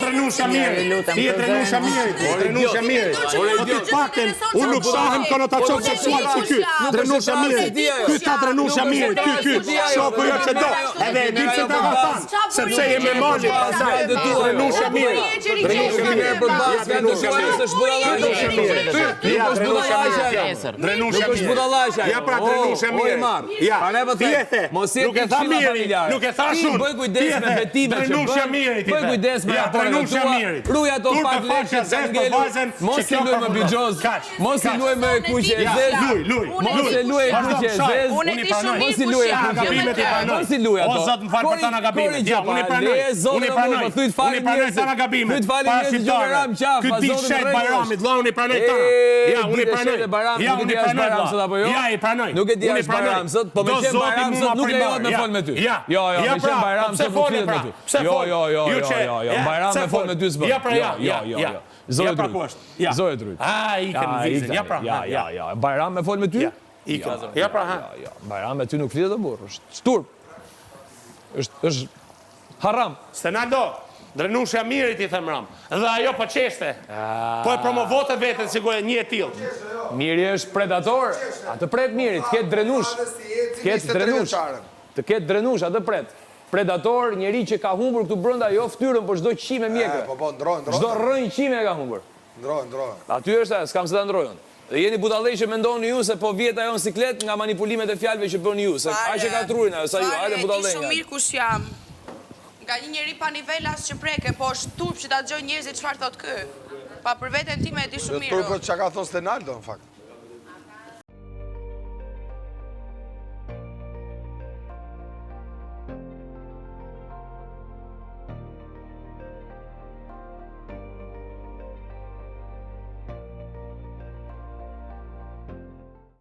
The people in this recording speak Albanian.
Drenushja Mirit, ti je Drenusha Mirit, Drenusha Mirit. Po ti të paktën, unë nuk shahem konotacion seksual si ky. Drenusha Mirit, ky ta Drenusha Mirit, ky ky. Shoku jo që do. Edhe e di pse ta ka thënë, sepse je me malin pastaj. Drenusha Mirit, Drenusha Mirit. Ja Drenusha Mirit. Drenusha Mirit. Ja Drenusha Mirit. Drenusha Mirit. Ja pra Drenusha Mirit. Ja, po ti e the, nuk e tha Miri, nuk e thash unë. Bëj kujdes me betimet që bën. Bëj kujdes me raportet e tua. Ruaj ato pak lekë që kanë ngelur. Mos i luaj me bixhoz. Mos i luaj me kuqe e zezë. Luj, luj. Mos e luaj kuqe e zezë. Unë e di shumë mirë Mos i luaj kuqe e zezë. Mos i luaj ato. O zot, më fal për tana gabimet. Ja, unë i pranoj. Unë i pranoj. Unë i pranoj tana gabimet. Para shqiptarëve. Ky ditë shet Bajramit, vlla, unë i pranoj tana. Ja, unë i pranoj. Ja, unë i pranoj, vlla. Ja, i pranoj. Nuk e di a është Bajram sot, po me qenë Bajram sot nuk lejohet me fol me ty. Ja. Jo, jo, me qenë Bajram po sot nuk flitet me ty. Pse jo, fol? Jo, jo, jo, jo, jo, Bajram me fol me ty s'bën. Ja pra, ja, jo, jo, jo. Zoti Ja pra ku është? Ja. Zoti drejt. Ah, ikën vizën. Ja pra. Ja, ja, ja. Bajram me fol me ty? Ja. Ikën. Ja pra, ha. Ja, ja. Bajram me ty nuk flitet o burrë. Është turp. Është është haram. Stenaldo, Drenushja Mirit i them ram. Dhe ajo po qeshte. Po e promovote veten sikur e një e tillë. Miri është predator. Atë pret Miri, të ketë drenush. Të ketë drenush. Të ketë drenush, atë pret. Predator, njeri që ka humbur këtu brenda jo fytyrën, por çdo qime mjekre. Po po, ndrohen, ndrohen. Çdo rrënjë qime e ka humbur. Ndrohen, ndrohen. Aty është ajo, s'kam se ta ndroj unë. Dhe jeni budallej që mendoni ju se po vihet ajo në siklet nga manipulimet e fjalëve që bëni ju, se aq e ka trurin ajo sa ju, hajde Fare, e di budallenj shumë hajde. mirë kush jam. Nga një njeri pa nivel as që preke, po është turp që ta dëgjojnë njerëzit çfarë thotë ky. Pa për veten time e di shumë Jo mirë turp unë. është çka ka thonë Stenaldo në fakt.